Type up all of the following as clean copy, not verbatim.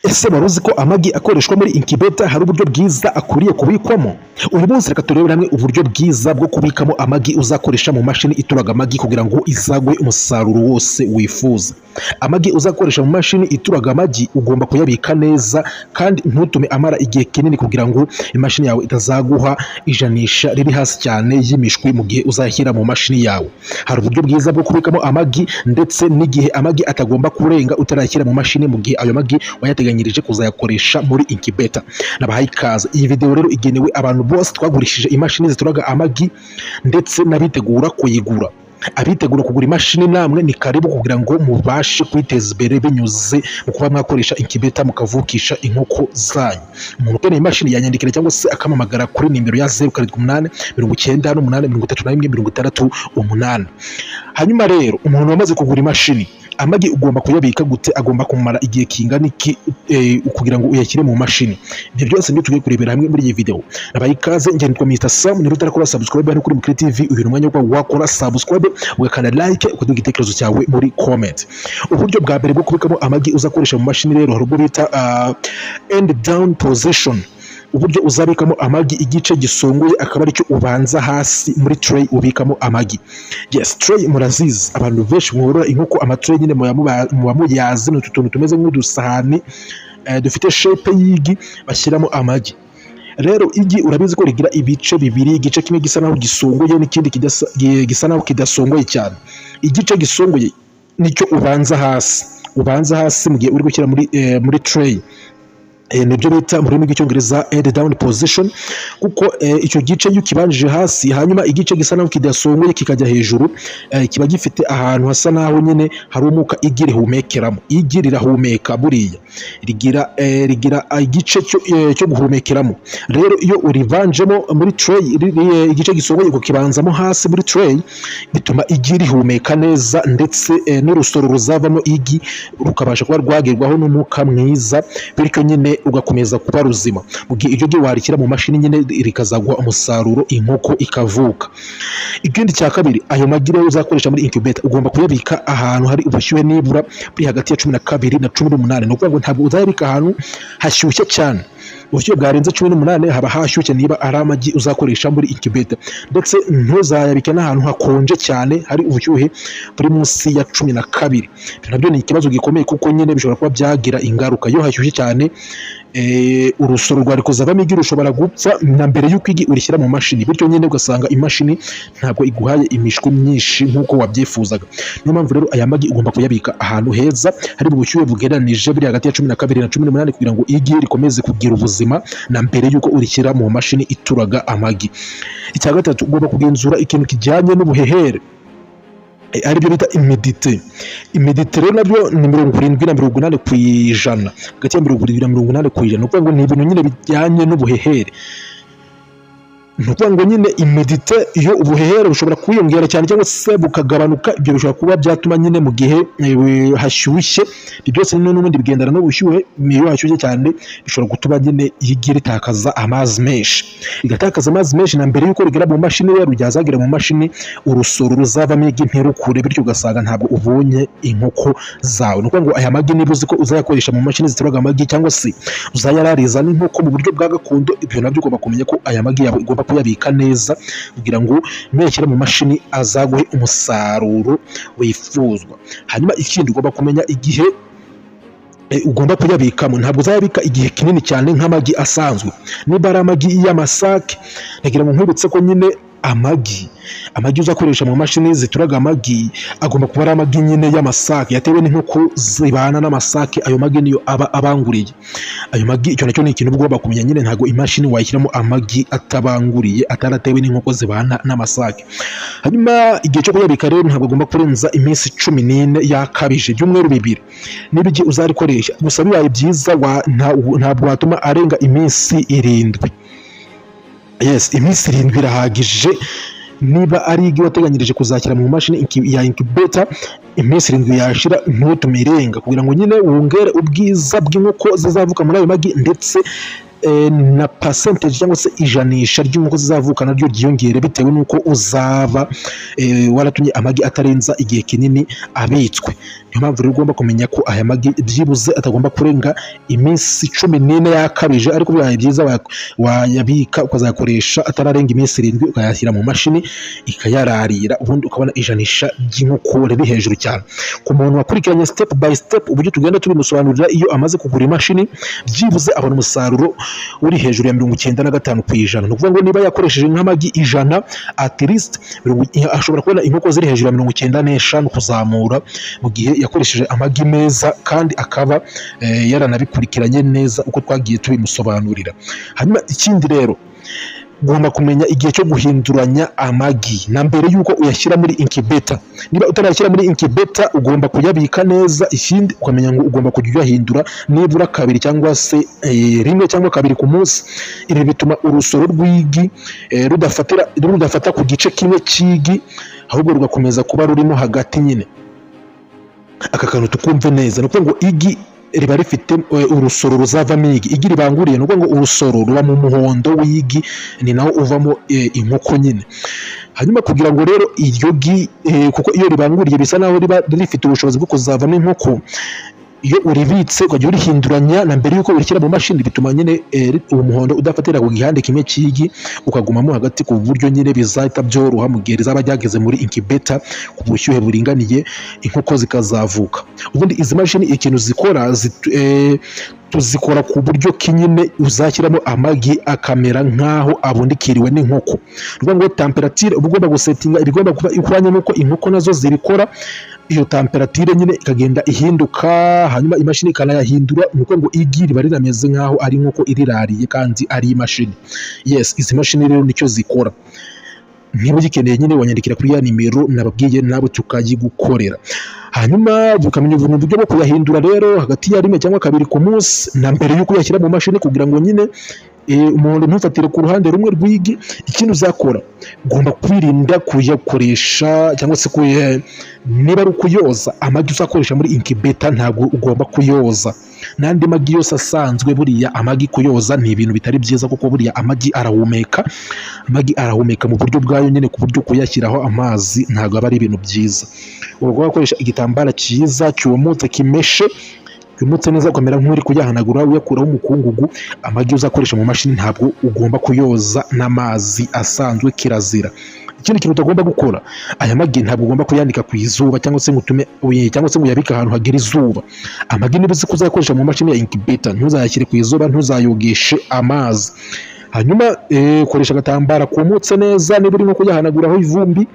Ese wari uzi ko amagi akoreshwa muri incubator hari uburyo bwiza akwiriye kubikwamo? Uyu munsi reka turebere hamwe uburyo bwiza bwo kubikamo amagi uzakoresha mu mashini ituraga amagi kugira ngo izaguhe umusaruro wose wifuza. Amagi uzakoresha mu mashini ituraga amagi ugomba kuyabika neza kandi ntutume amara igihe kinini, kugira ngo imashini yawe itazaguha ijanisha riri hasi cyane y'imishwi mu gihe uzayashyira mu mashini yawe. Hari uburyo bwiza bwo kubikamo amagi ndetse n'igihe amagi atagomba kurenga utarayashyira mu mashini, mu gihe ayo magi wayateganyirije kuzayakoresha muri incubator. Nabahaye ikaze. Iyi video rero igenewe abantu bose twagurishije imashini zituraga amagi ndetse n'abitegura kuyigura. Abitegura kugura imashini, namwe ni karibu kugira ngo mubashe kwiteza imbere binyuze mu kuba mwakoresha incubator mukavukisha inkoko zanyu. Umuntu ukeneye imashini yanyandikira cyangwa se akampamagara kuri nimero ya 07898316 8. Hanyuma rero, umuntu wamaze kugura imashini, amagi ugomba kuyabika gute? Agomba kumara igihe kingana iki kugira ngo uyashyire mu mashini? Ibyo byose nibyo tugiye kurebera hamwe muri iyi video. Nabaye ikaze, njye nitwa Mr Sam. Niba utarakora subscribe hano kuri Mukire TV, uyu ni umwanya wo wakora subscribe, ugakanda like, ukaduha igitekerezo cyawe muri comment. Uburyo bwa mbere bwo kubikamo amagi uzakoresha mu mashini rero, hari ubwo bita end down position, uburyo uzabikamo amagi igice gisongoye akaba aricyo ubanza hasi muri tray ubikamo amagi. Yes, tray murazizi, abantu benshi mworora inkoko amatray nyine muba muyazi. Ni utu tuntu tumeze nk'udusahani dufite shape y'igi bashyiramo amagi. Rero igi urabizi ko rigira ibice bibiri, igice kimwe gisa naho gisongoye n'ikindi gisa naho kidasongoye cyane. Igice gisongoye nicyo ubanza hasi mu gihe uri gushyira muri tray. Nibyo bita mu rurimi rw'Icyongereza head down position, kuko icyo gice iyo ukibanjije hasi, hanyuma igice gisa naho kidasongoye kikajya hejuru, kiba gifite ahantu hasa naho nyine hari umwuka igi rihumekeramo. Igi rirahumeka buriya, rigira igice cyo guhumekeramo. Rero iyo urivanjemo muri tray, igice gisongoye ukakibanzamo hasi muri tray, bituma igi rihumeka neza, ndetse n'urusoro ruzavamo igi rukabasha kuba rwagerwaho n'umwuka mwiza, bityo nyine ugakomeza kuba ruzima mu gihe iryo gi warishyira mu mashini nyine rikazagwa umusaruro, inkoko ikavuka. Ikindi cya kabiri, ayo magi rero uzakoresha muri incubator ugomba kuyabika ahantu hari ubushyuhe nibura buri hagati ya 12 na 18. Ni ukuvuga ngo ntabwo uzayabika ahantu hashyushye cyane. Ubushyuhe bwarenze 18 haba hashyushye niba ari amagi uzakoresha muri incubator. Ndetse ntuzayabike n'ahantu hakonje cyane, hari ubushyuhe buri munsi ya 12. Ibyo nabyo ni ikibazo gikomeye, kuko nyine bishobora kuba byagira ingaruka. Iyo hashyushye cyane, urusoro rwari kuzavamo igi rushobora gupfa na mbere y'uko igi urishyira mu mashini, bityo nyine ugasanga imashini ntabwo iguhaye imishwi myinshi nk'uko wabyifuzaga. Niyo mpamvu rero aya magi ugomba kuyabika ahantu heza hari ubushyuhe bugereranije buri hagati ya 12 na 18, kugira ngo igi rikomeze kugira ubuzima na mbere y'uko urishyira mu mashini ituraga amagi. Icya gatatu, ugomba kugenzura ikintu kijyanye n'ubuhehere, aribyo bita humidité. Humidité rero nabyo ni 70 na 80%, hagati ya 70 na 80%. Ni ukuvuga ngo ni ibintu nyine bijyanye n'ubuhehere. Ni ukuvuga ngo nyine humidité, iyo ubuhehere bushobora kwiyongera cyane cyangwa se bukagabanuka, ibyo bishobora kuba byatuma nyine mu gihe hashyushye, ibyo byose n'ubundi bigendana n'ubushyuhe. Iyo hashyushye cyane bishobora gutuma nyine igi ritakaza amazi menshi, rigatakaza amazi menshi na mbere y'uko rigera mu mashini. Rero ryazagera mu mashini, urusoro ruzavamo igi ntirukure, bityo ugasanga ntabwo ubonye inkoko zawe. Ni ukuvuga ngo aya magi, niba uzi ko uzayakoresha mu mashini zituraga amagi cyangwa se uzayarariza n'inkoko mu buryo bwa gakondo, ibyo nabyo ugomba kumenya ko aya magi yawe ugomba kuyabika neza kugira ngo nuyashyira mu mashini azaguhe umusaruro wifuzwa. Hanyuma ikindi, ugomba kumenya igihe ugomba kuyabikamo. Ntabwo uzayabika igihe kinini cyane nk'amagi asanzwe. Niba ari amagi y'amasake, ndagira ngo nkwibutse ko nyine amagi uzakoresha mu mashini zituraga amagi agomba kuba ari amagi nyine y'amasake yatewe n'inkoko zibana n'amasake. Ayo magi niyo aba abanguriye ayo magi. Icyo nacyo ni ikintu uba ugomba kumenya nyine. Ntabwo imashini wayishyiramo amagi atabanguriye, ataratewe n'inkoko zibana n'amasake. Hanyuma igihe cyo kuyabika rero ntabwo agomba kurenza iminsi 14, yakabije ibyumweru 2, niba igihe uzarikoresha. Gusa bibaye byiza ntabwo watuma arenga iminsi 7. Yes, iminsi 7 irahagije. Niba ari igi wateganyirije kuzashyira mu mashini ya incubator, iminsi 7 yashira, ntutume irenga, kugira ngo nyine wongere ubwiza bw'inkoko zizavuka muri ayo magi ndetse. na percentage cyangwa se ijanisha ry'inkoko zizavuka naryo ryiyongere, bitewe n'uko uzaba waratumye amagi atarenza igihe kinini abitswe. Niyo mpamvu rero ugomba kumenya ko aya magi byibuze atagomba kurenga iminsi 14 yakabije, ariko bibaye byiza wayabika ukazayakoresha atararenga iminsi 7, ukayashyira mu mashini ikayararira, ubundi ukabona ijanisha ry'inkoko riri hejuru cyane. Ku muntu wakurikiranye step by step uburyo tugenda tubimusobanurira, iyo amaze kugura imashini byibuze abona umusaruro uri hejuru ya 95%. Ni ukuvuga ngo niba yakoresheje nk'amagi 100, at least ashobora kubona inkoko ziri hejuru ya 95 kuzamura, mu gihe yakoresheje amagi meza kandi akaba yaranabikurikiranye neza uko twagiye tubimusobanurira. Hanyuma ikindi rero, ugomba kumenya igihe cyo guhinduranya amagi na mbere y'uko uyashyira muri incubator. Niba utarayashyira muri incubator, ugomba kuyabika neza. Ikindi, ukamenya ngo ugomba kujya uyahindura nibura kabiri cyangwa se rimwe cyangwa kabiri ku munsi. Ibi bituma urusoro rw'igi rudafata ku gice kimwe cy'igi, ahubwo rugakomeza kuba rurimo hagati nyine. Aka kantu tukumve neza. Ni ukuvuga ngo igi riba rifite urusoro ruzavamo igi. Igi ribanguriye, ni ukuvuga ngo urusoro ruba mu muhondo w'igi, ni nawo uvamo inkoko nyine. Hanyuma kugira ngo rero iryo gi kuko iyo ribanguriye bisa naho riba rifite ubushobozi bwo kuzavamo inkoko, iyo uribitse ukajya urihinduranya na mbere y'uko urishyira mu mashini, bituma nyine uwo muhondo udafatira ku gihande kimwe cy'igi, ukagumamo hagati, ku buryo nyine bizahita byoroha mu gihe rizaba ryageze muri incubator ku bushyuhe buringaniye, inkoko zikazavuka. Ubundi izi mashini ikintu zikora, tuzikora ku buryo ki nyine uzashyiramo amagi akamera nk'aho abundikiriwe n'inkoko. Ni ukuvuga ngo temperature uba ugomba gusetinga ibigomba kuba ihwanye n'uko inkoko nazo zibikora. Iyo temperature nyine ikagenda ihinduka, hanyuma imashini ikanayahindura. Ni ukuvuga ngo igi riba rinameze nk'aho ari inkoko irirariye kandi ari imashini. Yes, izi mashini rero nicyo zikora. Niba ugikeneye nyine, wanyandikira kuri ya nimero nababwiye, nawe tukayigukorera. Hanyuma tukamenya ubuntu buryo bwo kuyahindura rero hagati ya rimwe cyangwa kabiri ku munsi na mbere y'uko uyashyira mu mashini, kugira ngo nyine umuhondo ntufatire ku ruhande rumwe rw'igi. Ikindi uzakora, ugomba kwirinda kuyakoresha cyangwa se niba ari ukuyoza amagi uzakoresha muri incubator, ntabwo ugomba kuyoza n'andi magi yose asanzwe. Buriya amagi kuyoza ni ibintu bitari byiza, kuko buriya amagi arahumeka. Amagi arahumeka mu buryo bwayo nyine, ku buryo kuyashyiraho amazi ntabwo aba ari ibintu byiza. Ugomba gukoresha igitambaro cyiza cyumutse, kimeshe, cyumutse neza, ukamera nk'uri kuyahanagura uyakuraho umukungugu. Amagi uzakoresha mu mashini ntabwo ugomba kuyoza n'amazi asanzwe, kirazira. Ikindi kintu utagomba gukora, aya magi ntabwo ugomba kuyanika ku izuba cyangwa se ngo utume cyangwa se ngo uyabike ahantu hagera izuba. Amagi niba uzi ko uzayakoresha mu mashini ya incubator, ntuzayashyire ku izuba, ntuzayogeshe amazi. Hanyuma koresha agatambara kumutse neza niba urimo kuyahanaguraho ivumbi,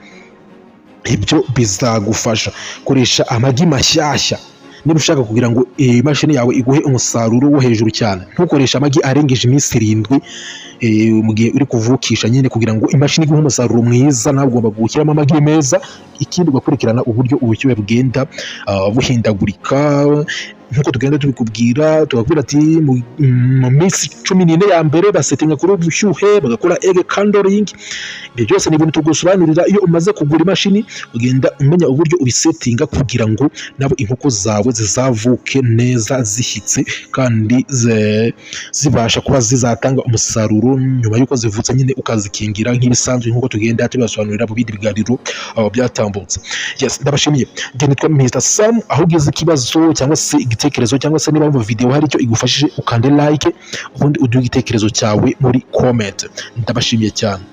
ibyo bizagufasha. Koresha amagi mashyashya niba ushaka kugira ngo imashini yawe iguhe umusaruro wo hejuru cyane. Ntukoreshe amagi arengeje iminsi 7 mu gihe uri kuvukisha nyine. Kugira ngo imashini iguhe umusaruro mwiza, nawe ugomba gushyiramo amagi meza. Ikindi, ugakurikirana uburyo ubushyuhe bugenda buhindagurika nk'uko tugenda tubikubwira. Tukakubwira ati mu minsi 14 ya mbere basetinga kuri ubushyuhe, bagakora egg candling. Ibyo byose ni ibintu tugusobanurira. Iyo umaze kugura imashini, ugenda umenya uburyo ubisetinga kugira ngo nabo inkoko zawe zizavuke neza, zishyitse kandi zibasha kuba zizatanga umusaruro nyuma y'uko zivutse nyine, ukazikingira nk'ibisanzwe nk'uko tugenda tubibasobanurira mu bindi biganiro byatambutse. Yes, ndabashimiye. Njye nitwa Mr Sam. Aho ugize ikibazo cyangwa se igitekerezo, cyangwa se niba wumva video hari icyo igufashije, ukande like, ubundi uduhe igitekerezo cyawe muri comment. Ndabashimiye cyane.